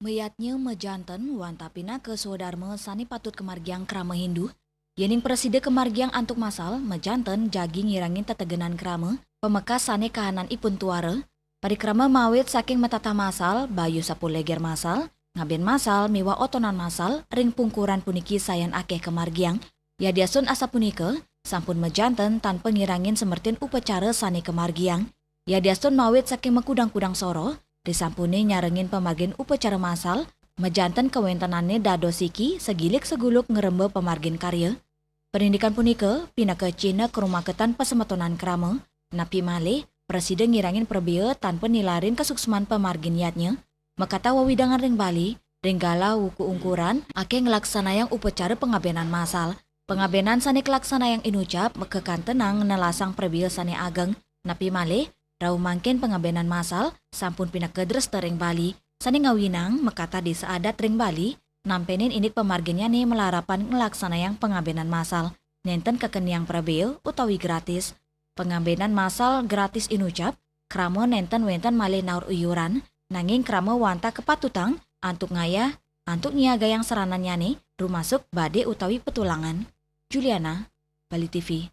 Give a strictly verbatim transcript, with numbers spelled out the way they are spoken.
Yadnya majanten wantah pinaka swadarma sane patut kamargiang krama Hindu. Yening prasida kamargiang antuk masal, majanten jagi ngirangin tetegenan krama, pamekas sane kahanan ipun tuara. Parikrama mawit saking matatah masal, bayu sapuleger masal, ngaben masal miwah otonan masal ring pungkuran puniki sayan akeh kamargiang. Yadiastun asapunika, sampun majanten tanpa ngirangin semertin upacara sane kamargiang. Yadiastun mawit saking makudang-kudang soroh, risampune nyarengin pamargin upacara masal, majanten kawentenane dados siki sagilik saguluk ngremba pamargin karya. Panindikan punika pinaka cihna karumaketan pasemetonan krama, napi malih prasida ngirangin prabea tanpa nilarin kasuksman pamargin yadnya. Makatah wewidangan ring Bali, ring galah wuku ungkuran, akeh nglaksanayang upacara pangabenan masal. Pangabenan sane kalaksanayang inucap makakantenang nelasang prabea sane ageng, napi malih, rauh mangkin pangabenan masal sampun pinaka dresta ring Bali, sane ngawinang makatah desa adat ring Bali, nampenin indik pamarginnyane malarapan nglaksanayang pangabenan masal, nenten kakeniang prabea utawi gratis. Pangabenan masal gratis inucap, krama nenten wenten malih naur iuran, nanging krama wantah kapatutang antuk ngayah, antuk nyiagayang saranannyane, rumasuk bade utawi petulangan. Juliana, Bali T V.